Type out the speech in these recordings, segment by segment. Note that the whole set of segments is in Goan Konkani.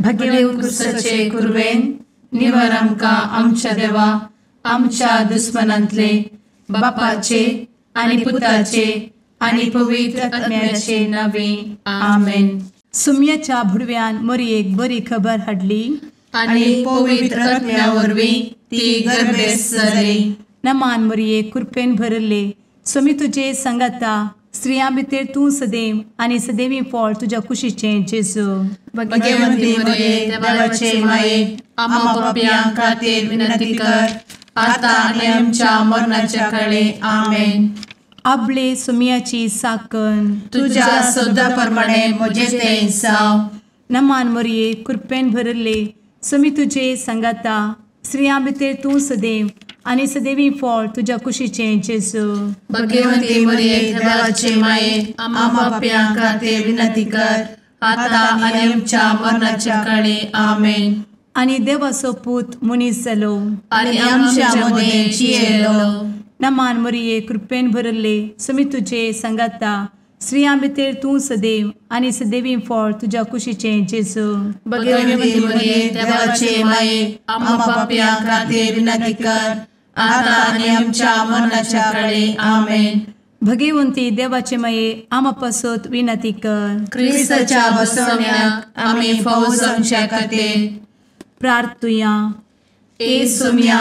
भगेव कुरवेन निवर आमकां आमच्या देवा आमच्या दुस्मनांतले बापाचे आनी पुताचे आनी पवित्र आत्म्याचे नावे आमेन. सुम्याच्या भुडव्यान मोरयेक बरी खबर हाडली आनी पवित्र आत्म्या वरवीं ती गर्भेस्त जाली. नमान मोरये, कृपेन भरले, स्वामी तुजे संगाता, स्त्रियां भितर तूं सदैव आनी सदैवी फळ तुज्या कुशीचें जेजू. भगवंती मोरये, देवाचे माये, आम्हा पापयां खातीर विनंती कर आता आनी आमच्या मरणाच्या काळे. आमेन. आपले सुम्याची साकन तुज्या सदा प्रमाणे म्हजें तें जावं. नमान मोरये, कृपेन भरले, स्वामी तुजे संगाता, स्त्रियां भितर तूं सदैव आनी सदैवी फळ तुज्या कुशीचें जेजू. भगवंती मोरये, देवाचे माये, आम्हा पापयां खातीर विनंती कर आता आनी आमच्या मरणाच्या काळे. आमेन. आनी देवाचो पूत मनीस जालो आनी आमच्या मदें जियेलो. नमान मोरये, कृपेन भरले, स्वामी तुजे संगाता, स्त्रियां भितर तूं सदैव आनी सदैवी फळ तुज्या कुशीचें जेजू. भगवंती मोरये, देवाचे माये, आम्हा पापयां खातीर विनंती कर आता आनी आमच्या मरणाच्या काळे. आमेन. भगवंती देवाचे माये, आम्हा पासत विनंती कर. क्रिस्ताच्या बसवण्याक आमी फावो जावच्या खातीर प्रार्थुया. ए सुम्या,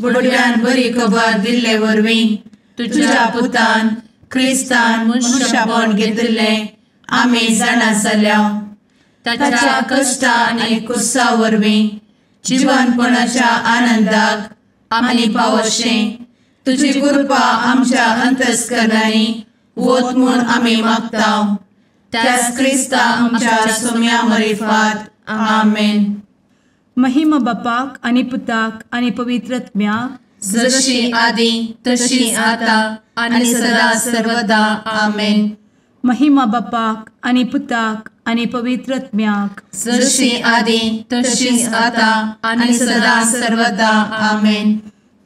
बुडव्यान बरी खबर दिल्ले वरवीं तुज्या पुतान क्रिस्तान मनशापण घेतिल्लें आमी जाणा जाल्या. ताच्या कश्टा आनी कुसा वरवीं जिवनपणाच्या आनंदाक आमी पावशें तुजी कृपा आमच्या अंतस्करणांनी वत म्हूण आमी मागता. त्याच क्रिस्ता आमच्या सुम्या मरिफात. आमेन. महिमा बापाक आनी पुताक आनी पवित्र आत्म्याक, जशी आदी तशी आता आनी सदा सर्वदा. आमेन. महिमा बापाक आनी पुताक आनी पवित्र आत्म्याक, जशी आदी तशी आता आनी सदा सर्वदा. आमेन.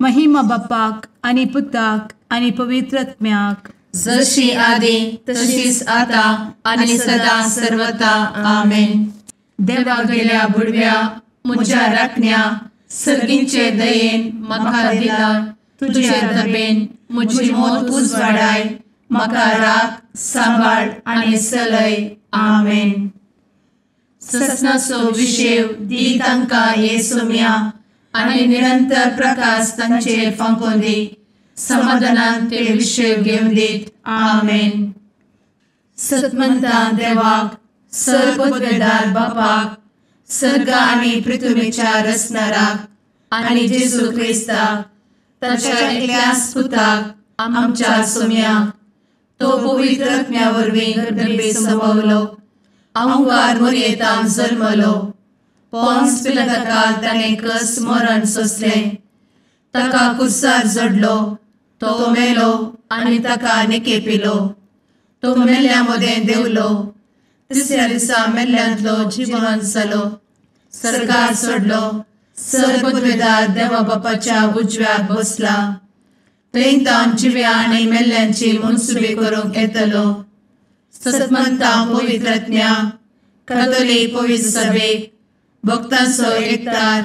महिमा बापाक आनी पुताक आनी पवित्र आत्म्याक, जशी आदी तशीच आता आनी सदा सर्वदा. आमेन. देवा गेल्या बुडव्या म्हज्या राखण्या सर्गींचे दयेन म्हाका दिला तुजे दबेन म्हजी मोत उजवाडाय, म्हाका राख सांबाळ आनी सलय. आमेन. ससनाचो विशेव दी तांकां हे सुम्या आनी निरंतर प्रकाश तांचेर फांकोवन दी, समाधानान ते विशेव घेवन दीत. आमेन. सतमंता देवाक, सर्वपदवेदार बापाक, सर्ग आनी पृथ्वीच्या रचणाराक आनी जेजू क्रिस्ताक ताच्या एकल्याच पुताक आमच्या सुम्याक, तो पवित्र आत्म्या वरवीं गर्भे संभवलो, अहंकार मोरयेतान जल्मलो, पोन्स पिलाताकाल ताणें कस मरण सोंसलें, ताका कुर्सार जडलो, तो मेलो आनी ताका निकेपिलो, तो मेल्ल्या मदें देंवलो, तिसऱ्या दिसा मेल्ल्यांतलो जिवन जालो, सर्गार सोडलो, सर्वपदवेदार देवा बापाच्या उजव्याक बसला, थंय तावन जिव्या आनी मेल्ल्यांची मनसुबी करूंक येतलो. सतमंता पवित्र आत्म्या, कातोलीक पवित्र सभेक, भक्तांचो एकतार,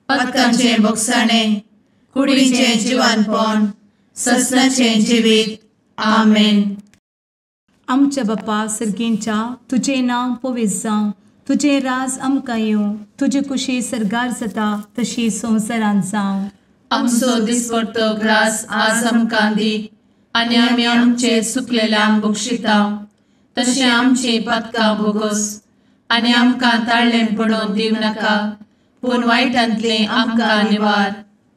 पातकांचें भोगसाणें, कुडीचें जिवानपण, ससनाचें जिवीत. आमेन. आमच्या बापा सर्गींच्या, तुजें नांव पवित्र जावं, तुजें राज आमकां येवं, तुजी कुशी सर्गार जाता तशी संवसारांत जावं. आमचो दिसपडतो ग्रास आज आमकां दी आनी आमी आमचे सुकलेल्यांक बक्षिता तशें आमची पातकां भोगोस आनी आमकां ताळ्ळें पडोवन दिवं नाका, पूण वायटांतलें आमकां निवार.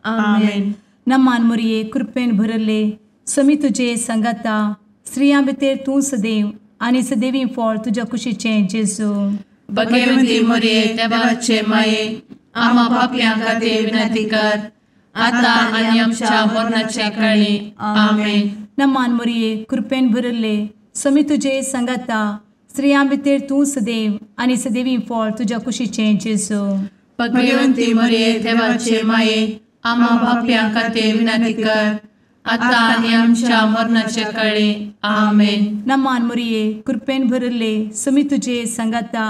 आमेन. नमान मोरये, कृपेन भरले, स्वामी तुजे संगाता, स्त्रियां भितर तूं सदैव आनी सदैवी फळ तुज्या कुशीचें जेजू. भगवंती मोरये, देवाचे माये, आम्हा पापयां खातीर विनंती कर आता आनी आमच्या मरणाच्या काळी. आमेन. नमान मोरये, कृपेन भरले, स्वामी तुजे संगाता, स्त्रियां भितर तूं सदैव आनी सदैवी फळ तुज्या कुशीचें जेजू. भगवंती मोरये, देवाचे माये, आम्हा पापयां खातीर विनंती कर आता आनी आमच्या मरणाच्या काळी. आमेन. नमान मोरये, कृपेन भरले, स्वामी तुजे संगाता,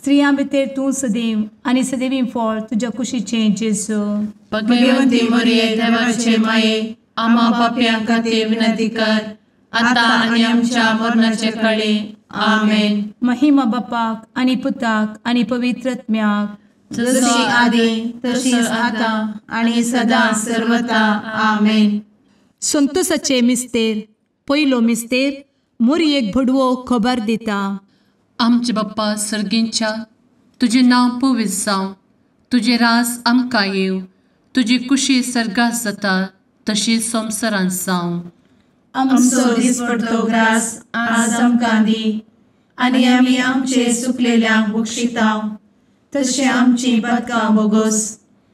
स्त्रियां भितर तूं सदैव आनी सदैवी फळ तुज्या कुशीचें जेजू। भगवंती मरिये देवाचे माये आम्हा पाप्यां खातीर विनंती कर आतां आनी आमच्या मरणाचे काळी। आमेन। महिमा बापाक आनी पुताक आनी पवित्र आत्म्याक, जशी आदी तशीच आतां आनी सदां सर्वता। आमेन। संतोषाचे मिस्तेर पयलो मिस्तेर मोरयेक भडवो खबर दिता। आमचे बाप्पा सर्गींच्या तुजें नांव पवित्र जावं, तुजें राज आमकां येवं, तुजी कुशी सर्गात जाता तशी संवसारांत जावं। आमचो दिसपडतो ग्रास आज आमकां दी आनी आमी आमचे चुकलेल्यांक बक्षिता तशें आमची पातकां बोगोस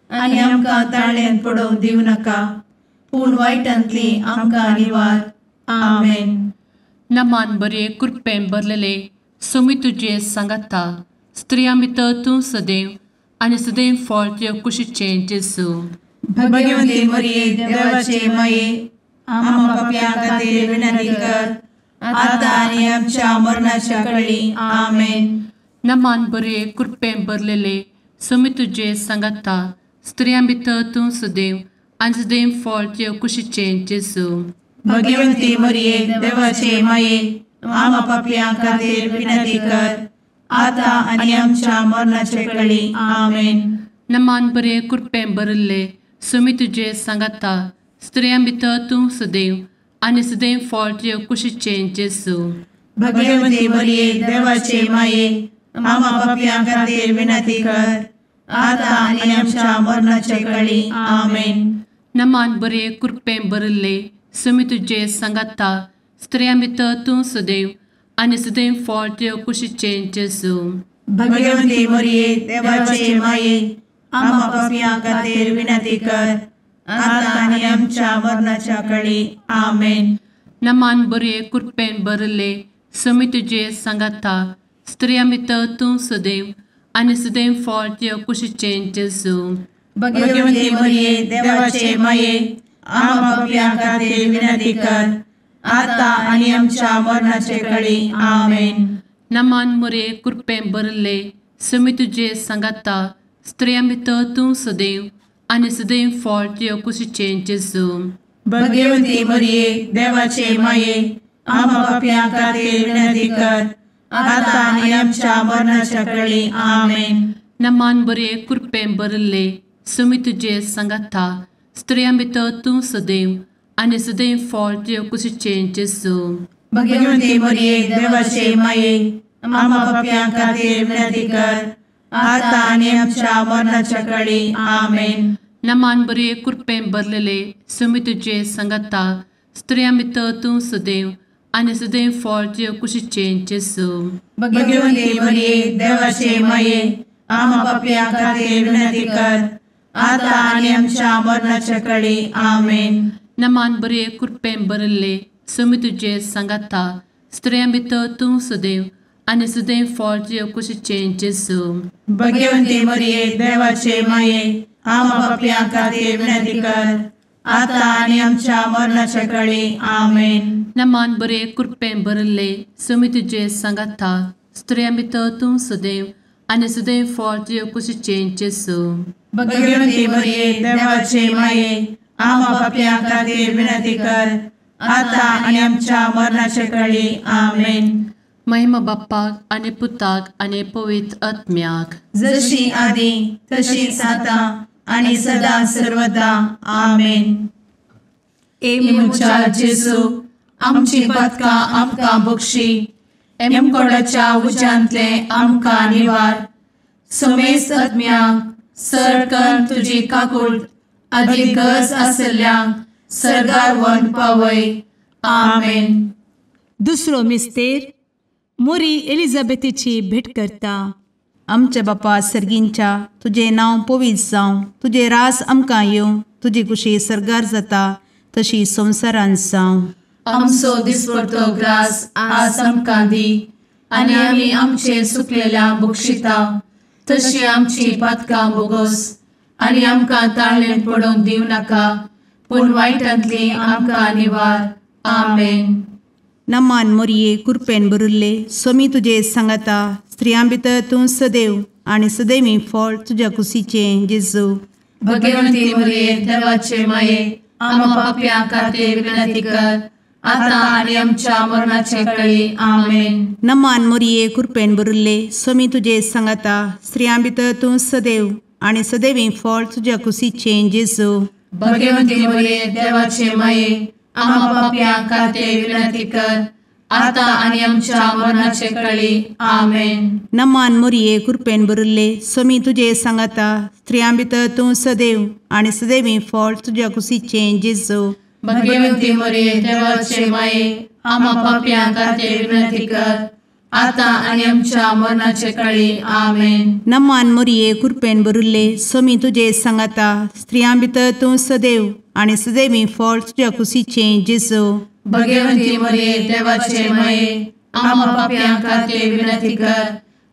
आनी आमकां ताळ्यांत पडोवंक दिवं नाका, पूण वायटांतली आमकां निवार। आमेन। नमान बरे कृपेन भरलेले सोमी तुजे सांगाता, स्त्रियां भितर तूं सदैव आनी सदैव फळ तुज्या कुशीचें जेजू। भगवंती मरिये देवाचे माये आम्हा पाप्यां खातीर विनंती कर आतां आनी आमच्या मरणाच्या काळी। आमेन। नमान बरे कृपेन भरलेले सोमी तुजे सांगाता, स्त्रियां भितर तूं सदैव आनी सदैव फळ तुज्या कुशीचें जेजू। भगवंती मरिये देवाचे माये आम्हा पाप्यां खातीर विनंती कर आतां आनी आमच्या मरणाच्या काळी। आमेन। नमान बरे कृपेन भरिल्ले सोमी तुजे सांगाता, स्त्रियां भितर तूं सदैव आनी सदैव फळ तुज्या कुशीचें जेजू। भगवंती मरिये देवाचे माये आम्हा पाप्यां खातीर विनंती कर आतां आनी आमच्या मरणाच्या काळी। आमेन। नमान बरे कृपेन भरिल्ले सोमी तुजे सांगाता, स्त्रियां भितर तूं सदैव आनी सदैव फळ तुज्या कुशीचें जेजू। भगवंती मरिये देवाचे माये आम्हा पाप्यां खातीर विनंती कर आतां आनी आमच्या मरणाच्या काळी। आमेन। नमान बरे कृपेन भरिल्ले सोमी तुजे सांगाता, स्त्रियां भितर तूं सदैव आनी सदैव फळ तुज्या कुशीचें जेजू। भगवंती मरिये देवाचे माये आम्हा पाप्यां खातीर विनंती कर आतां आनी आमच्या मरणाच्या काळी। आमेन। नमान मरिये कृपेन भरिल्ले सोमी तुजे सांगाता, स्त्रियां भितर तूं सदैव आनी सदैव फळ तुज्या कुशीचें जेजू। भगवंती मरिये देवाचे माये आम्हा पाप्यां खातीर विनंती कर आतां आनी आमच्या मरणाच्या काळी। आमेन। नमान बरे कृपेन भरिल्ले सोमी तुजे सांगाता, स्त्रियां भितर तूं सदैव आनी सदैव फळ तुज्या कुशीचें जेजू। भगवंती मरिये देवाचे माये आम्हा पाप्यां खातीर विनंती कर आतां आनी आमच्या मरणाच्या काळी। आमेन। नमान बरे कृपेन भरलेले सोमी तुजे सांगाता, स्त्रियां भितर तूं सदैव आनी सदैव फळ तुज्या कुशीचें जेजू। भगवंती मरिये देवाचे माये आम्हा पाप्यां खातीर विनंती कर आतां आनी आमच्या मरणाच्या काळी। आमेन। नमान बरे कृपेन भरिल्ले सोमी तुजे सांगाता, स्त्रियां भितर तूं सदैव आनी सदैव फळ तुज्या कुशीचें जेजू। भगवंती मरिये देवाचे माये आम्हा पाप्यां खातीर विनंती कर आतां आनी आमच्या मरणाच्या काळी। आमेन। नमान बरे कृपेन भरिल्ले सोमी तुजे सांगाता, स्त्रियां भितर तूं सदैव आनी सदैव फळ तुज्या कुशीचें जेजू। भगवंती मरिये देवाचे माये आम्हा पाप्यां खातीर विनंती कर आतां आनी आमच्या मरणाच्या काळी। आमेन। महिमा बाप्पाक आनी पुताक आनी पवित्र आत्म्याक, जशी आदी तशीच आतां आनी सदां सर्वदा। आमेन। ए म्हज्या जेजू आमची पातकां आमकां बक्षी, एमकोडाच्या उज्यांतले आमकां निवार, समेस्त आत्म्यांक सर तुजी काकूट आदी गरज आशिल्ल्यांक सर्गार व्हरून पावय। आमेन। दुसरो मिस्तेर मोरी एलिझाबेथीची भेट करता। आमच्या बापा सर्गींच्या तुजें नांव पवित्र जावं, तुजें रास आमकां येवं, तुजी कुशी सर्गार जाता तशी संवसारांत जावं। आमचो दिसपडतो ग्रास आज आमकां दी आनी आमी आमचे चुकलेल्यांक बक्षिता तशी आमची पातकां बोगोस आनी आमकां ताळ्ळेंत पडोवंक दिवं नाका, पूण वायटांतली आमकां निवार। आमेन। नमान मोरये कृपेन भरिल्ले स्वामी तुजे सांगाता, स्त्रियां भितर तूं सदैव आनी सदैवी फळ तुज्या कुशीचें जेजू। भगवंती मरिये देवाचे माये आम्हा पाप्यां खातीर विनंती कर आता आनी आमच्या मरणाचे वेळी। आमेन। नमान मरिये कृपेन भरिल्ले स्वामी तुजे सांगाता स्त्रियां भितर तूं सदैव आनी सदैवी फळ तुज्या कुशीचें जेजू। भगवंती मरिये देवाचे माये आम्हा पाप्यां खातीर विनंती कर आता आनी आमच्या मरणाचे वेळी। आमेन। नमान मरिये कृपेन भरिल्ले स्वामी तुजे सांगाता स्त्रियां भितर तूं सदैव आनी सदैवी फळ तुज्या कुशीचें जेजू। भगवंती मरिये देवाचे माये आम्हा पाप्यां खातीर विनंती कर आता आनी आमच्या मरणाचे वेळी। आमेन। नमान मरिये कृपेन भरिल्ले स्वामी तुजे सांगाता स्त्रियां भितर तूं सदैव आनी सदैवी फळ तुज्या कुशीचें जेजू। भगवंती मरिये देवाचे माये आम्हा पाप्यां खातीर विनंती कर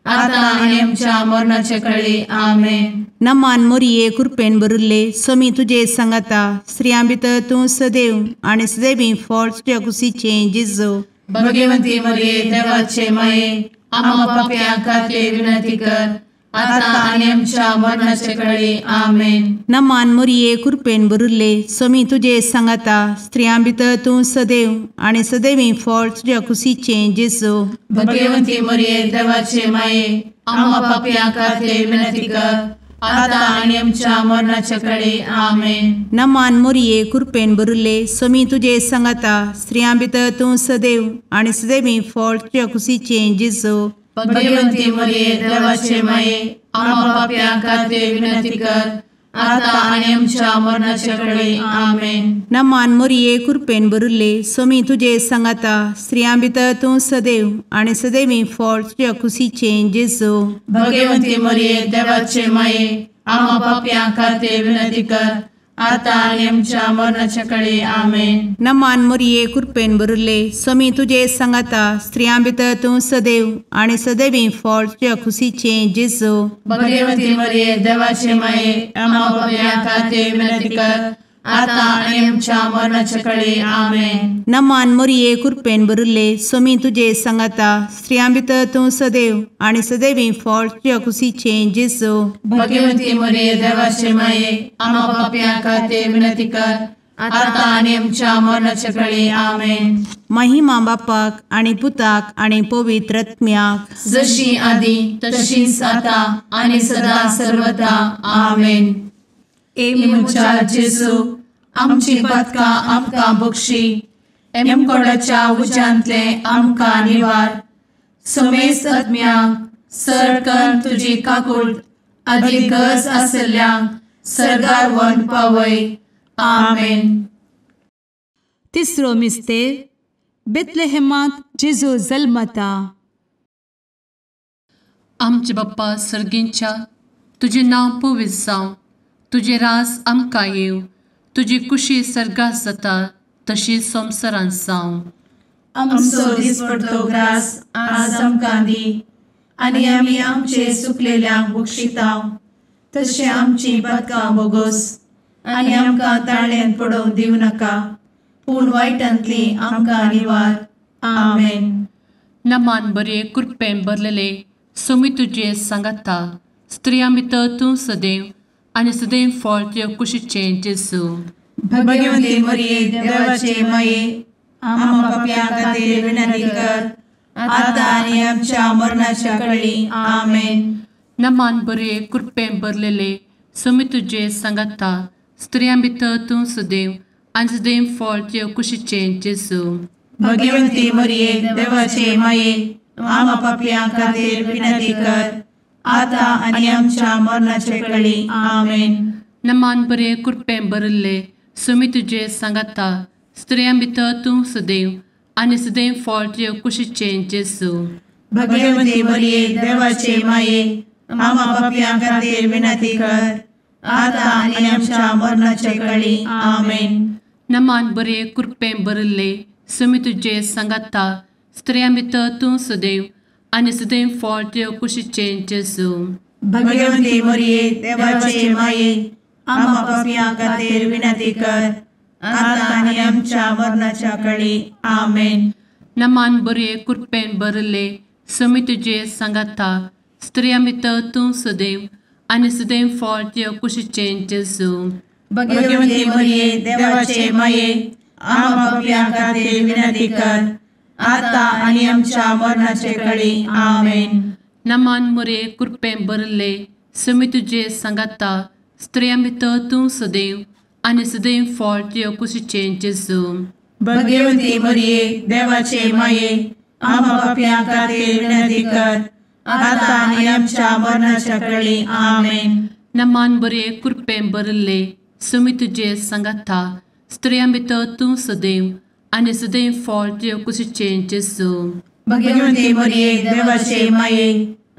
आता आनी आमच्या मरणाचे वेळी। आमेन। नमान मरिये कृपेन भरिल्ले स्वामी तुजे सांगाता स्त्रियां भितर तूं सदैव आनी सदैवी फळ तुज्या कुशीचें जेजू। भगवंती मरिये देवाचे माये आम्हा पाप्यां खातीर विनंती कर आता आनी आमच्या मरणाचे वेळी। आमेन। नमान मरिये कृपेन भरिल्ले स्वामी तुजे सांगाता स्त्रियां भितर तूं सदैव आनी सदैवी फळ तुज्या कुशीचें जेजू। भगवंती मरिये देवाचे माये आम्हा पाप्यां खातीर विनंती कर आता आनी आमच्या मरणाचे वेळी। आमेन। नमान मरिये कृपेन भरिल्ले स्वामी तुजे सांगाता स्त्रियां भितर तूं सदैव आनी सदैवी फळ तुज्या कुशीचें जेजू। भगवंती मरिये देवाचे माये आम्हा पाप्यां खातीर विनंती कर आता आनी आमच्या मरणाचे वेळी। आमेन। नमान मरिये कृपेन भरिल्ले स्वामी तुजे सांगाता स्त्रियां भितर तूं सदैव आनी सदैवी फळ तुज्या कुशीचें जेजू। भगवंती मरिये देवाचे माये आम्हा पाप्यां खातीर विनंती कर आता आनी आमच्या मरणाचे वेळी। आमेन। नमान मरिये कृपेन भरिल्ले स्वामी तुजे सांगाता स्त्रियां भितर तूं सदैव आनी सदैवी फळ तुज्या कुशीचें जेजू। भगवंती मरिये देवाचे माये आम्हा पाप्यां खातीर विनंती कर आता आनी आमच्या मरणाचे वेळी। आमेन। नमान मरिये कृपेन भरिल्ले स्वामी तुजे सांगाता स्त्रियां भितर तूं सदैव आनी सदैवी फळ तुज्या कुशीचें जेजू। भगवंती मरिये देवाचे माये आम्हा पाप्यां खातीर विनंती कर आता आनी आमच्या मरणाचे वेळी। आमेन। महिमा बापाक आनी पुताक आनी पवित्र आत्म्याक जशी आदी तशीच आता आनी सदा सर्वदा। आमेन। ए म्हज्या जेजू आमची पातकां आमकां बक्षी एमकोडाच्या उज्यांतले आमकां निवार समेस्त आत्म्यांक सरकन तुजी काकूट आदी गरज आसल्ल्यांक सर्गार व्हरून पावय। आमेन। तिसरो मिस्तेर बेथलेहेमांत जेजू जल्मता। आमचे बाप्पा सर्गींच्या तुजें नांव पवित्र जावं, तुजें राज आमकां येवं, तुजी कुशी सर्गात जाता तशी संवसारांत जावं। आमचो दिसपडतो ग्रास आज आमकां दी आनी आमी आमचे सुकलेल्यांक बक्षितांव तशें आमची पातकां बोगोस आनी आमकां ताळ्यान पडोवंक दिवं नाका पूण वायटांतली आमकां निवार। आमेन। नमान बरे कृपेन भरलेले स्वामी तुजे सांगाता स्त्रियां भितर तूं सदैव आनी सदैव फळ तुज्या कुशीचें जेजू। भगवंती मरिये देवाचे माये आम्हा पाप्यां खातीर विनंती कर आता आनी आमच्या मरणाच्या वेळी। आमेन। नमान बरे कृपेन भरलेले स्वामी तुजे सांगाता स्त्रियां भितर तूं सदैव आनी सदैव फळ तुज्या कुशीचें जेजू। भगवंती मरिये देवाचे माये आम्हा पाप्यां खातीर विनंती कर आता आनी आमच्या मरणाचे वेळी। आमेन। नमान बरे कृपेन भरिल्ले स्वामी तुजे सांगाता स्त्रियां भितर तूं सदैव आनी सदैव फळ तुज्या कुशीचें जेजू। भगवंती मरिये देवाचे माये आम्हा पाप्यां खातीर विनंती कर आता आनी आमच्या मरणाचे वेळी। आमेन। नमान बरे कृपेन भरिल्ले स्वामी तुजे सांगाता स्त्रियां भितर तूं सदैव आनी सदैव फळ तुज्या कुशीचें जेजू। भगवंती मरिये देवाचे माये आम्हा पाप्यां खातीर विनंती कर आता आनी आमच्या मरणाच्या वेळी। आमेन। नमान बरे कृपेन भरिल्ले समी तुजे सांगाता स्त्रियां भितर तूं सदैव आनी सदैव फळ तुज्या कुशीचें जेजू. भगवती मरिये देवाचे माये आम्हा पाप्यां खातीर विनंती कर आता आनी आमच्या मरणाचे कळी. आमेन. नमान मोरये कृपेन भरिल्ले समी तुजे सांगाता स्त्रियां भितर तूं सदैव आनी सदैव फळ तुज्या कुशीचें जेजू. भगवती मरिये देवाचे माये आम्हा पाप्यां खातीर विनंती कर आता आनी आमच्या मरणाच्या कळी. आमेन. नमान बरे कृपेन भरिल्ले समी तुजे सांगाता स्त्रियां भितर तूं सदैव आनी सदैव फळ तुज्या कुशीचें जेजू. भगवती मरिये देवाचे माये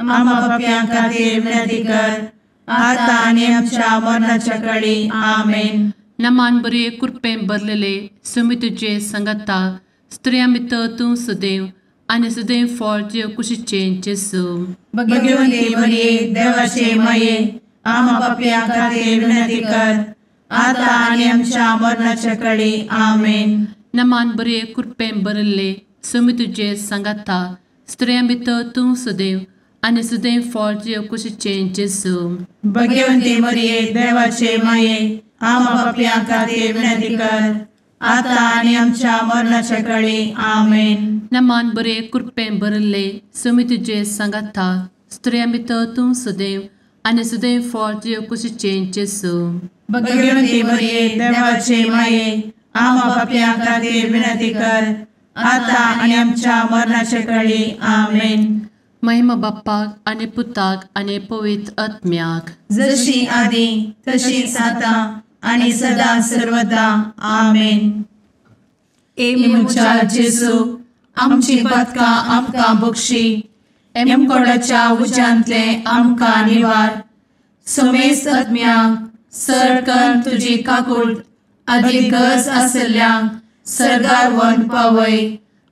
आम्हा पाप्यां खातीर विनंती कर आता आनी आमच्या मरणाच्या कळी. आमेन. नमान बरे कृपेन भरलेले समी तुजे सांगाता स्त्रियां भितर तूं सदैव आनी सदैव फळ तुज्या कुशीचें जेजू. भगवती मरिये देवाचे माये आम्हा पाप्यां खातीर विनंती कर आता आनी आमच्या मरणाच्या कळी. आमेन. नमान बरे कृपेन भरिल्ले समी तुजे सांगाता स्त्रियां भितर तूं सदैव आनी सदैव फळ तुज्या कुशीचें जेजू. भगवती मरिये देवाचे माये आम्हा पाप्यां खातीर विनंती कर आता आनी आमच्या मरणाच्या कळी. आमेन. नमान बरे कृपेन भरिल्ले समी तुजे सांगाता स्त्रियां भितर तूं सदैव आनी सदैव फळ तुज्या कुशीचें जेजू. भगवती मरिये देवाचे माये आम्हा पाप्यां खातीर विनंती कर आता आनी आमच्या मरणाच्या कळी. आमेन. महिमा बाप्पाक आनी पुताक आनी पवित्र आत्म्याक, जशी आदी तशीच आता आनी सदा सर्वदा. आमेन. ए म्हज्या जेजू आमची पातकां आमकां बक्षी, एमकोडाच्या उज्यांतले आमकां निवार, समेस्त आत्म्यांक सरकन तुजी काकूट आदी गरज आसल्ल्यांक सर्गार व्हरून पावय.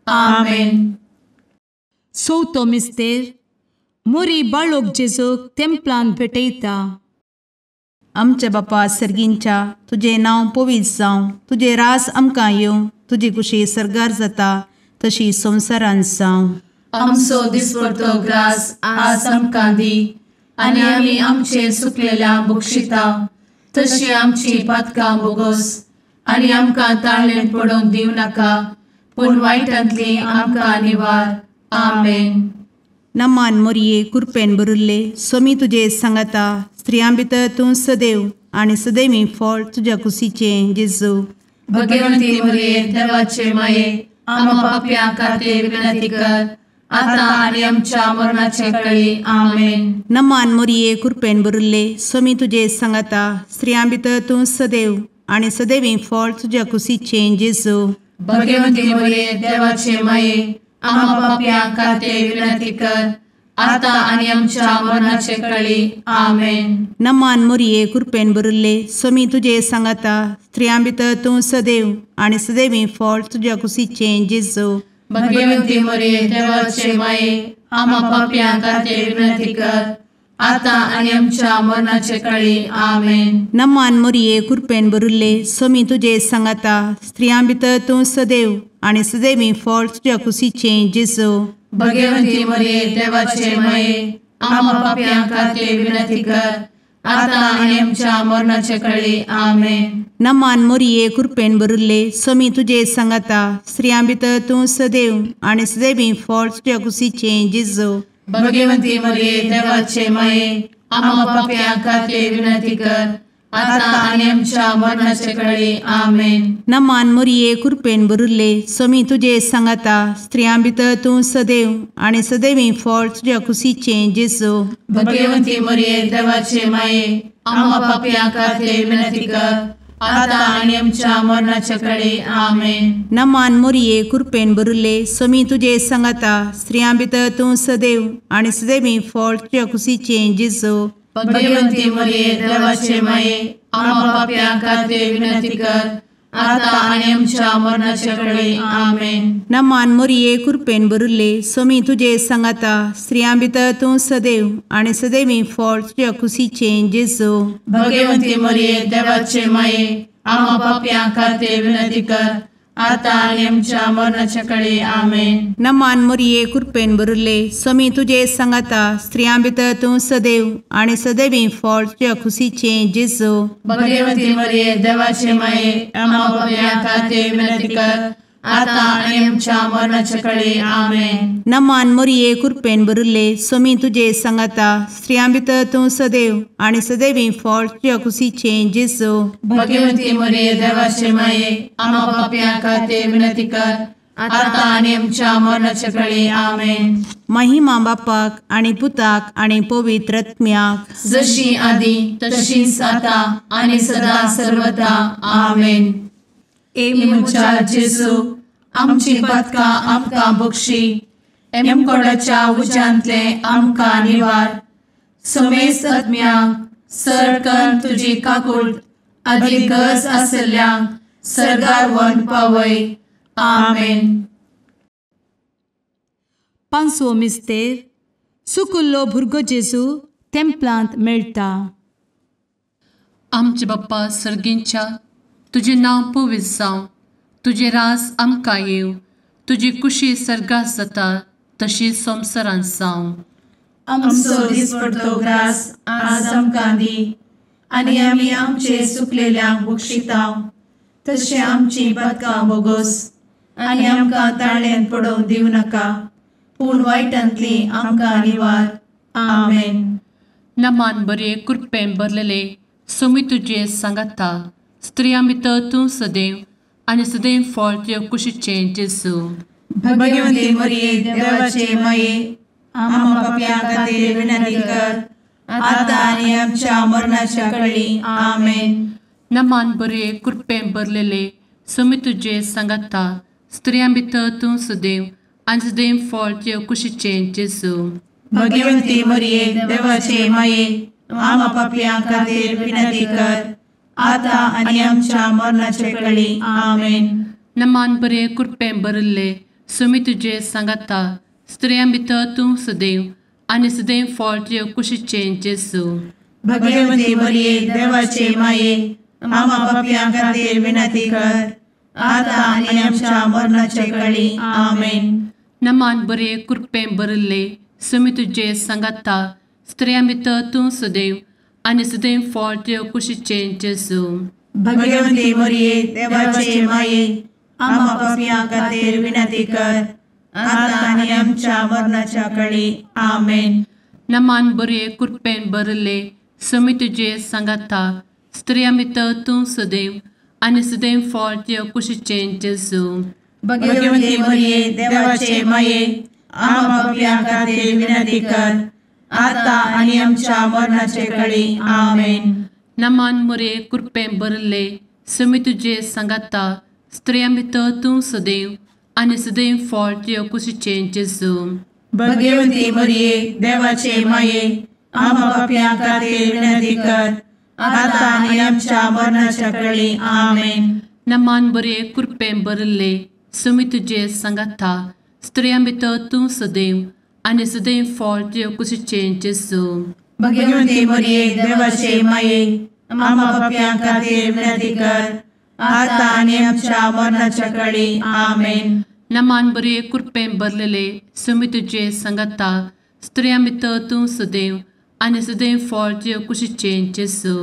आमेन. चवथो मिस्तेर मोरी बाळोक जेजूक तेंपलान भेटयता. आमच्या बापा सर्गींच्या तुजें नांव पवित्र जावं, तुजें रास आमकां येवं, तुजी कुशी सर्गार जाता तशी संवसारांत जावं. आमचो दिसपडतो ग्रास आज आमकां दी आनी आमी आमचे सुकलेल्या बक्षिता तशी आमची पातकां बोगोस आनी आमकां ताळेन पडोवंक दिवं नाका, पूण वायटांतली आमकां निवार. आमेन. नमान मोरये कृपेन भरिल्ले सोमी तुजे सांगाता स्त्रियां भितर तूं सदैव आनी सदैवी फळ तुज्या कुशीचें जेजू. भगवती मोरये देवाचे माये आम्हा पाप्यां खातीर विनंती कर आता आनी आमच्या मरणाचे कळी. आमेन. नमान मोरये कृपेन भरिल्ले सोमी तुजे सांगाता स्त्रियां भितर तूं सदैव आनी सदैवी फळ तुज्या कुशीचें जेजू. भगवती मोरये देवाचे माये आम्हा पाप्यां खातीर विनंती कर आता आनी आमच्या मरणाचे कळी. आमेन. नमान मोरये कृपेन भरिल्ले सोमी तुजे सांगाता स्त्रियां भितर तूं सदैव आनी सदैवी फळ तुज्या कुशीचें जेजू. भगवती मोरये देवाचे माये आम्हा पाप्यां खातीर विनंती कर आता आनी आमच्या मरणाचे कळी. आमेन. नमान मोरये कृपेन भरिल्ले सोमी तुजे सांगाता स्त्रियां भितर तूं सदैव आनी सदैवी फळ तुज्या कुशीचें जेजू. भगवती मोरये देवाचे माये आम्हा पाप्यां खातीर विनंती कर आता आनी आमच्या मरणाचे कळी. आमेन. नमान मोरये कृपेन भरिल्ले सोमी तुजे सांगाता स्त्रियां भितर तूं सदैव आनी सदैवी फळ तुज्या कुशीचें जेजू. भगवती मोरये देवाचे माये आम्हा पाप्यां खातीर विनंती कर आता आनी आमच्या मरणाचे कळी. आमेन. नमान मोरये कृपेन भरिल्ले सोमी तुजे सांगाता स्त्रियां भितर तूं सदैव आनी सदैवी फळ तुज्या कुशीचें जेजू. भगवती मोरये देवाचे माये आम्हा पाप्यां खातीर विनंती कर आता आनी आमच्या मरणाचे कळी. आमेन. नमान मोरये कृपेन भरिल्ले सोमी तुजे सांगाता स्त्रियां भितर तूं सदैव आनी सदैवी फळ तुज्या कुशीचें जेजू. भगवती मोरये देवाचे माये आम्हा पाप्यां खातीर विनंती कर आता आनी आमच्या मरणाचे कळी. आमेन. नमान मोरये कृपेन भरिल्ले सोमी तुजे सांगाता स्त्रियां भितर तूं सदैव आनी सदैवी फळ तुज्या कुशीचें जेजू. भगवती मोरये देवाचे माये आम्हा पाप्यां खातीर विनंती कर आतां आनी आमच्या मरणाच्या कळे. आमेन. नमान मोरये कृपेन भरिल्ले स्वामी तुजे सांगाता, स्त्रियां भितर तूं सदैव आनी सदैवी फळ तुज्या खुशीचें जेजू. भगवती मरिये देवाचे माये, आम्हा पाप्यां खातीर विनंती कर, आतां आनी आमच्या मरणाच्या कळे. आमेन. नमान मोरये कृपेन भरिल्ले स्वामी तुजे सांगाता, स्त्रियां भितर तूं सदैव आनी सदैवी फळ तुज्या खुशीचें जेजू. भगवती मरिये देवाचे माये, आम्हा पाप्यां खातीर विनंती कर, आतां आनी आमच्या मरणाच्या कळे. आमेन. महिमा बापाक आनी पुताक आनी पवित्र आत्म्याक, जशी आदी तशीच आतां आनी सदा सर्वदा. आमेन. ए म्हज्या जेजू, आमची पातकां आमकां बक्षी, एमकोडाच्या उज्यांतले आमकां निवार, समेस्त आत्म्यांक सरकन तुजी काकूट आदी गरज आशिल्ल्यांक सर्गार व्हरून पावय. आमेन. पांचवो मिस्तेर सुकुल्लो भुरगो जेजू तेंपलांत मेळटा. आमचे बाप्पा सर्गींच्या, तुजें नांव पवित्र जावं, तुजें राज आमकां येवं, तुजी कुशी सर्गात जाता तशी संवसारांत जावं. आमचो दिसपडतो ग्रास आज आमकां दी, आनी आमी आमचे सुकलेल्यांक बक्षिता तशें आमची पातकां बोगोस, आनी आमकां ताळ्यांत पडोवंक दिवं नाका, पूण वायटांतली आमकां निवार. आमेन. नमान बरे कृपेन भरलेले स्वामी तुजे सांगाता, स्त्रियां भितर तूं सदैव आनी सदैव फळ तुज्या कुशीचें जेजू. भगवती मरिये देवाचे माये, आम्हा पाप्यां खातीर विनंती कर, आतां आनी आमच्या मरणाच्या कळी. आमेन. नमान बरे कृपेन भरलेले स्वामी तुजे सांगाता, स्त्रियां भितर तूं सदैव आनी सदैव फळ तुज्या कुशीचें जेजू. भगवती मरिये देवाचे माये, आम्हा पाप्यां खातीर विनंती कर, आतां आनी आमच्या मरणाच्या कळी. आमेन. नमान बरे कृपेन भरिल्ले स्वामी तुजे सांगाता, स्त्रियां भितर तूं सदैव आनी सदैव फळ तुज्या कुशीचें जेजू. भगवती मरिये देवाचे माये, आम्हा पाप्यां खातीर विनंती कर, आतां आनी आमच्या मरणाच्या कळी. आमेन. नमान बरे कृपेन भरिल्ले स्वामी तुजे सांगाता, स्त्रियां भितर तूं सदैव आनी सदैव फळ तुज्या कुशीचें जेजू. भगवती मरिये देवाचे माये, आम्हा पाप्यां खातीर विनंती कर, आतां आनी आमच्या मरणाच्या कळी. आमेन. नमान बरे कृपेन भरिल्ले स्वामी तुजे सांगाता, स्त्रियां भितर तूं सदैव आनी सदैव फळ तुज्या कुशीचें जेजू. भगवती मरिये देवाचे माये, आम्हा पाप्यां खातीर विनंती कर, आतां आनी आमच्या मरणाचे कळी. आमेन. नमान मरिये कृपेन भरिल्ले स्वामी तुजे सांगाता, स्त्रियां भितर तूं सदैव आनी सदैव फळ तुज्या कुशीचें जेजू. भगवती मरिये देवाचे माये, आम्हा पाप्यां खातीर विनंती कर, आतां आनी आमच्या मरणाच्या कळी. आमेन. नमान बरे कृपेन भरिल्ले स्वामी तुजे सांगाता, स्त्रियां भितर तूं सदैव आनी सदैव फळ तुज्या कुशीचें जेजू. भगवती मरिये देवाचे माये, आम्हा पाप्यां खातीर विनंती कर, आतां आनी आमच्या मरणाच्या कळी. आमेन. नमान बरे कृपेन भरलेले स्वामी तुजे सांगाता, स्त्रियां भितर तूं सदैव आनी सदैव फळ तुज्या कुशीचें जेजू.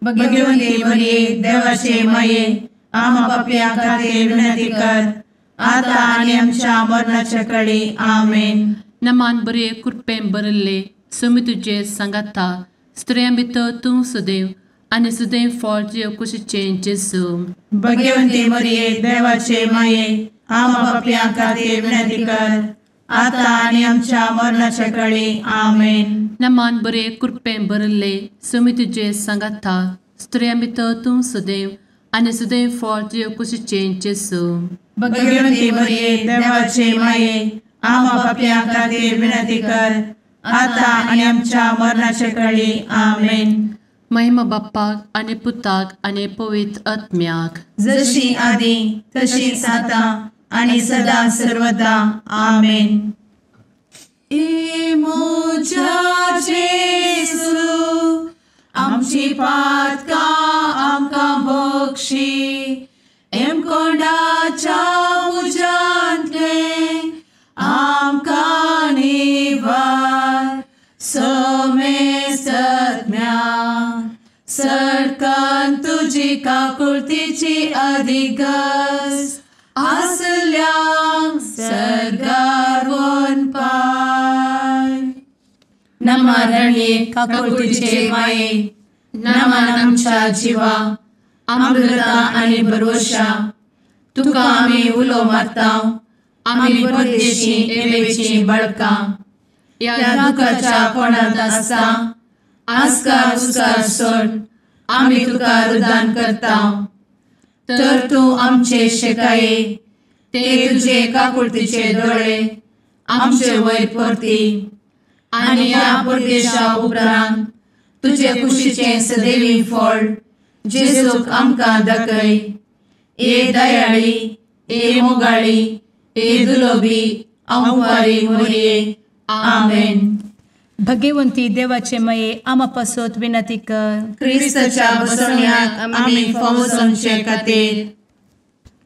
भगवती मरिये देवाचे माये, आम्हा पाप्यां खातीर विनंती कर, आतां आनी आमच्या मरणाच्या कळी. आमेन. नमान बरे कृपेन भरिल्ले स्वामी तुजे सांगाता, स्त्रियां भितर तूं सदैव आनी सदैव फळ तुज्या कुशीचें जेजू. भगवती मरिये देवाचे माये, आम्हा पाप्यां खातीर विनंती कर, आतां आनी आमच्या मरणाच्या कळी. आमेन. नमान बरे कृपेन भरिल्ले स्वामी तुजे सांगाता, स्त्रियां भितर तूं सदैव आनी सदैव फळ तुज्या कुशीचें जेजू. भगवती मरिये देवाचे माये, आम्हा पाप्यां खातीर विनंती कर, आतां आनी आमच्या मरणाच्या कळी. आमेन. महिमा बाप्पाक आनी पुताक आनी पवित्र आत्म्याक, जशी आदी तशीच आतां आनी सदा सर्वदा. आमेन. ए म्हज्या जेजू, आमची पातकां आमकां बक्षी, एमकोंडाच्या तुजी काकुळतीची अधिगस आसल्यांक सर्गार वनपाय. नमा रणये काकुळतीचे माये, नमन आमच्या जिवा, अमृता आनी भरवशा, तुका आमी उलो मारता, आमी परदेशी एवेची बळकां, ह्या दुखाच्या कोणांत आसता आस्कार उस्कार सोड आमी तुका रुदान करता. तर तूं आमचे शेकाये ते तुजे काकुळतीचे दोळे आमचे वयर परती आनी ह्या परदेशा उपरांत तुजे कुशीचें सदैवी फळ जेजूक आमकां दाखय. ए दयाळी, ए मोगाळी, ए दुलोबी अंवारी मोरये. आमेन. भगवंती देवाचे मये आमा पासत विनंती कर. क्रिस्ताच्या बसवण्याक आमी फावो जावचे खातीर.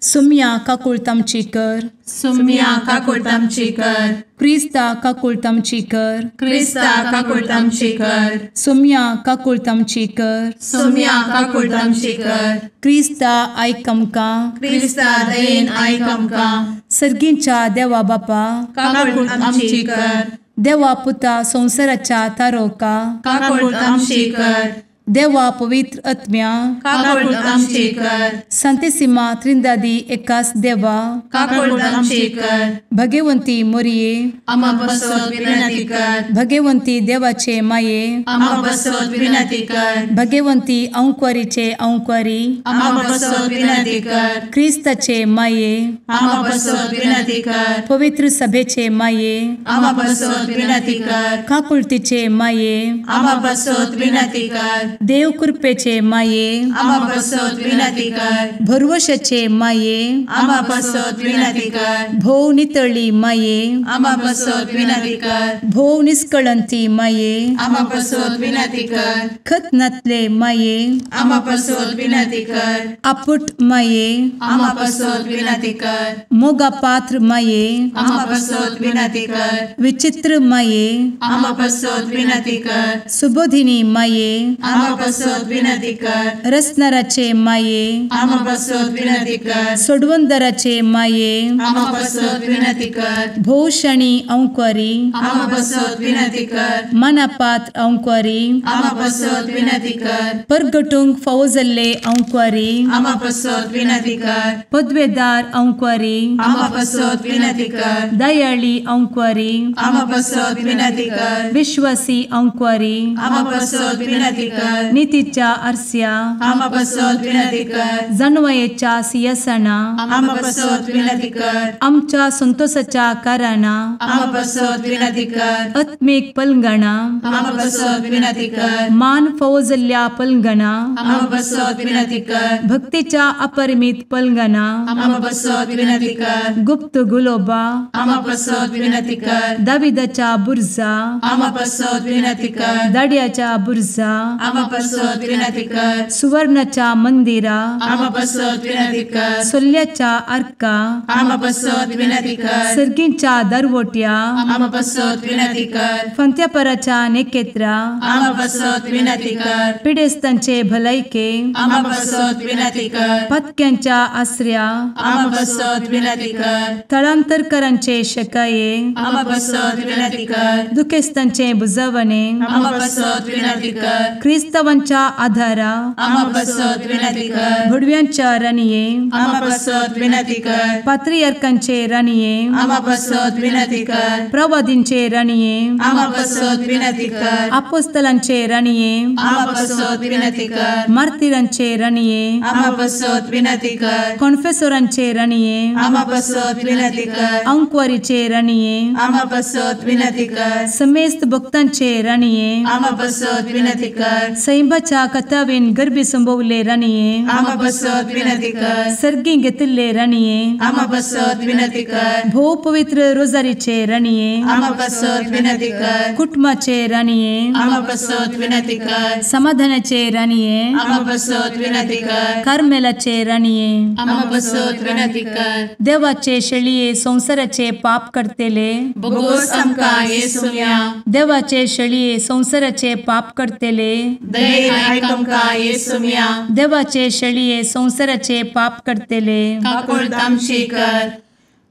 सुम्या काकुळत आमची कर. सुम्या काकुळत आमची कर. क्रिस्ता काकुळत आमची कर. क्रिस्ता काकुळत आमची कर. सुम्या काकुळत आमची कर. सुम्या काकुळत आमची कर. क्रिस्ता आयक आमकां. क्रिस्ता दयेन आयक आमकां. सर्गींच्या देवा बापा काकुळत आमची कर. देवा पुता संवसाराच्या तारोका काकुळत आमची कर. देवा पवित्र आत्म्या काकुळत आमची कर. संतेसिमा त्रिंदादी एकास देवा काकुळत आमची कर. भगवंती मोरये आमा पासत विनंती कर. भगवंती देवाचे माये आमा पासत विनंती कर. भगवंती अंकुरीचे अंकुरी आमा पासत विनंती कर. क्रिस्ताचे माये आमा पासत विनंती कर. पवित्र सभेचे माये आमा पासत विनंती कर. काकुळतीचे माये आमा पासत विनंती कर. देव कृपेचे माये आमा पासत विनंती कर. भरवशाचे माये आमा पासत विनंती कर. भोव नितळी माये आमा पासत विनंती कर. भोव निष्कळंती माये आमा पासत विनंती कर. खत नातले माये आमा पासत विनंती कर. आपुट माये आमा पासत विनंती कर. मोगा पात्र माये आमा पासत विनंती कर. विचित्र माये आमा पासत विनंती कर. सुबोधिनी माये आमा पासत विनंती कर. रसनाराचे माये आमा पासत विनंती कर. सोडवंदराचे माये आमा पासत विनंती कर. भोवशणी अंकुरी आमा पासत विनंती कर. मनापात्र अंकुरी आमा पासत विनंती कर. परगटूंक फावो जाल्ले अंकुरी आमा पासत विनंती कर. पदवेदार अंकुरी आमा पासत विनंती कर. दयाळी अंकुरी आमा पासत विनंती कर. विश्वासी अंकुरी आमा पासत विनंती कर. नितीच्या आरस्या आमा पासत विनंती कर. जानवयेच्या सिंहासना आमा पासत विनंती कर. आमच्या संतोषाच्या कारणा आमा पासत विनंती कर. आत्मीक पलंगणा आमा पासत विनंती कर. मान फावो जाल्ल्या पलंगणा आमा पासत विनंती कर. भक्तीच्या अपरिमित पलंगणा आमा पासत विनंती कर. गुप्त गुलोबा आमा पासत विनंती कर. दाविदाच्या बुर्जा आमा पासत विनंती कर. दाड्याच्या बुर्जा आमा पासत विनंती कर. सुवर्णाच्या मंदिरा आमा पासत विनंती कर. सोल्ल्याच्या आर्का आमा पासत विनंती कर. सर्गींच्या दरवट्या आमा पासत विनंती कर. फंत्यापराच्या नेकेत्रा आमा पासत विनंती कर. पिडेस्तांचे भलायके आमा पासत विनंती कर. पत्क्यांच्या आसऱ्या आमा पासत विनंती कर. थळांतरकरांचे शकाये आमा पासत विनंती कर. दुखेस्तांचे बुजवणे आमा पासत विनंती कर. क्रिस्तावांच्या आधारा आमा पासत विनंती कर. भुडव्यांच्या राणये आमा पासत विनंती कर. पात्रियार्कांचे राणये आमा पासत विनंती कर. प्रवादींचे राणये आमा पासत विनंती कर. आपोस्तलांचे राणये आमा पासत विनंती कर. मार्तिरांचे राणये आमा पासत विनंती कर. कॉन्फेसोरांचे राणये आमा पासत विनंती कर. अंकुवारीचे राणये आमा पासत विनंती कर. समेस्त भक्तांचे राणये आमा पासत विनंती कर. सैंबाच्या कथावेन गर्भी संभवले राणये आमा पासत विनंती कर. सर्गी घेतिल्ले राणये आमा पासत विनंती कर. भोव पवित्र रोजारीचे राणये आमा पासत विनंती कर. कुटुंबाचे राणये आमा पासत विनंती कर. समाधानाचे राणये आमा पासत विनंती कर. कार्मेलाचे राणये आमा पासत विनंती कर. देवाचे शेळये संवसाराचे पाप करतेले बोगोस आमकां येसुम्या देवाचे शेळये संवसाराचे पाप करतेले दयेन आयक आमकां येसुम्या। देवाचे शेळये संवसाराचे पाप करतले काकुळट आमची कर।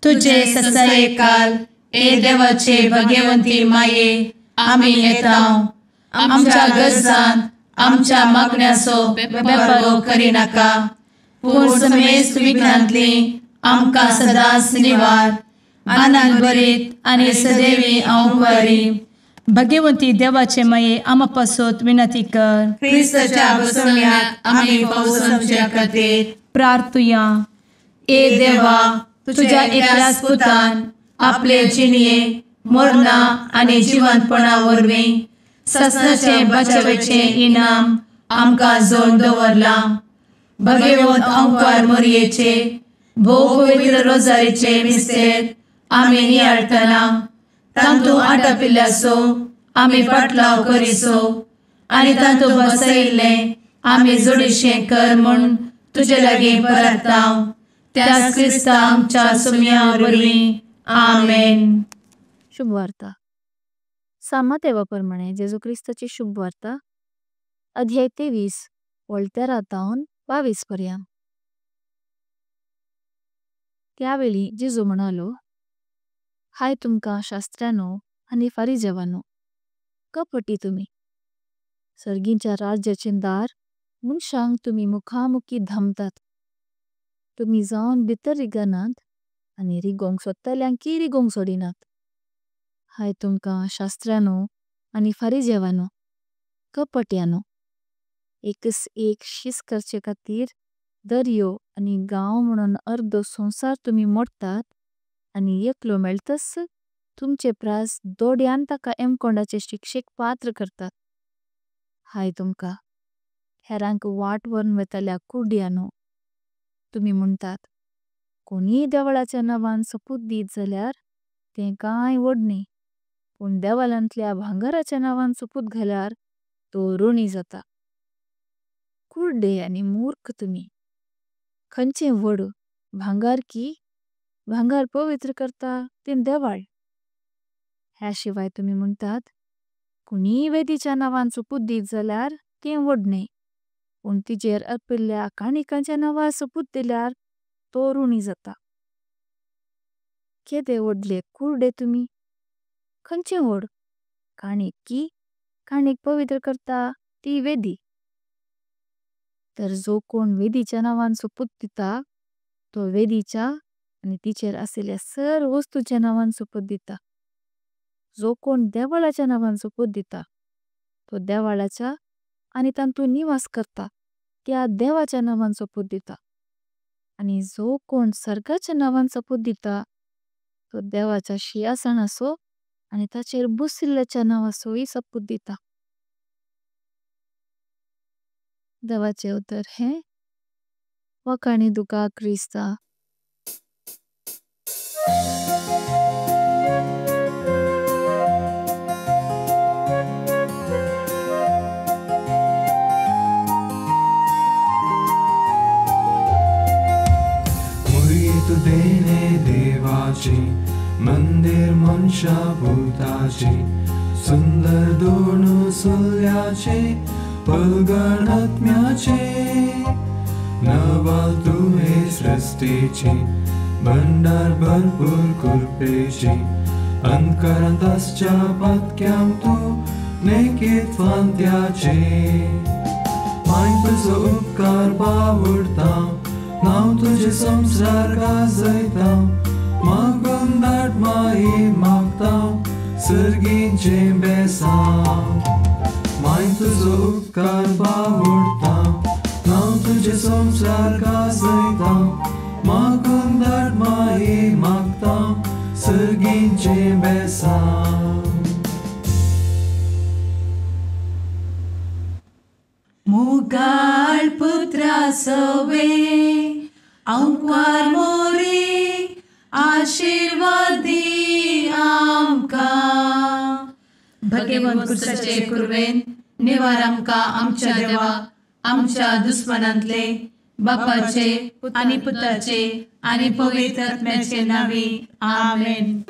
तुजे ससायेकाल ए देवाचे भगवंती माये आमी येता आमच्या गरजान आमच्या मागण्याचो बेपर्वो करिनाका पूण समेस्त विघ्नांतली आमकां सदांच निवार। आनंद भरीत आनी सदैवी अंवकारी भगवंती देवाचे माये आमा पासत विनंती कर। क्रिस्ताच्या बसवण्याक आमी पावसाच्या खातीर प्रार्थुया। ए देवा तुझ्या एकल्याच पुतान आपले जिणये मरणा आनी जिवंतपणा वरवीं ससनाचे बचावेचे इनाम आमकां जोडून दवरलां। भगवंत अंकार मोरयेचे भोव पवित्र रोजारीचे मिस्तेर आमी नियाळटना तांतू आटापिल्ल्याचो आमी पाटलाव करिसो आनी तांतू बसयिल्लें आमी जोडीशें कर म्हूण तुजे लागीं परता त्याच क्रिस्ता आमच्या सुम्या वरवीं आमेन। शुभवार्ता। सामातेवा प्रमाणे जेजू क्रिस्ताची शुभवार्ता अध्याय 23 वळतेरा तावन 22 पर्यंत। त्यावेळी जेजू म्हणालो, हाय तुमकां शास्त्र्यानो आनी फारिजेवानो, कपटी तुमी सर्गींच्या राज्याचे दार मनशांक तुमी मुखामुखी धमतात। तुमी जावन भितर रिगनात आनी रिगोंक सोदतल्यांकी रिगोंक सोडिनात। हाय तुमकां शास्त्र्यानो आनी फारिजेवानो, कपट्यानो, एकस एक शिस करचे खातीर दर्यो आनी गांव म्हणून अर्दो संसार तुमी मोडतात आनी एकलो मेळतस तुमचे प्रास दोड्यान ताका एमकोंडाचे शिक्षेक पात्र करतात। हाय तुमकां हेरांक वाट वरून वेतल्या कुर्ड्यानो, तुमी म्हणतात कोणी देवळाच्या नावान सपूत दीत जाल्यार तें काय व्हड न्ही, पण देवळांतल्या भांगाराच्या नावान सपूत घाल्यार तो ऋणी जाता। कुर्डे आनी मूर्ख तुमी, खंयचें व्हड भांगार की भांगार पवित्र करता तें देवळ। ह्या शिवाय तुमी म्हणतात कोणी वेदीच्या नावान सपूत दीत जाल्यार तें व्हड न्ही, पण तिजेर अर्पिल्ल्या काणिकांच्या नावान सपूत दिल्यार तो ऋणी जाता। केदे व्हडले कुर्डे तुमी, खंयचें व्हड काणिक की काणिक पवित्र करता ती वेदी। तर जो कोण वेदीच्या नावान सपूत दिता तो वेदीच्या आनी तिचेर आशिल्ल्या सर्व वस्तूच्या नावान सपूत दिता। जो कोण देवळाच्या नावान सपूत दिता तो देवळाच्या आनी तांतू निवास करता त्या देवाच्या नावान सपूत दिता। आनी जो कोण सर्गाच्या नावान सपूत दिता तो देवाच्या शिंहासनाचो आनी ताचेर बशिल्ल्याच्या नावाचोय सपूत दिता। देवाचे उतर हे वाखाणी तुका क्रिस्ता। देणे देवाचे मंदिर मनशा भूताचे सुंदर दोन सुल्याचे पलगणात्म्याचे नवाल तुहे सृष्टीचे भंडार भरपूर कृपेचे अंतकरांत आसच्या पातक्यांक तूं नेकीत फांत्याचे माय तुजो उपकार बावडता नांव तुझे संसार गाजयता मागून धाड माई मागता सर्गीचें बेसांव माय तुजो उपकार बावडता नांव तुझे संसार गाजयता मागून धाड माई मागता सर्गीचें बेसांव। मुगाळ पुत्रा सवे अंकार मोरी आशीर्वादी आमकां। भगवंत क्रिस्ताचे कृपेन निवार आमकां आमच्या देवा आमच्या दुस्मनांतले बापाचे आनी पुताचे आनी पवित्र आत्म्याचे नांवी आमेन।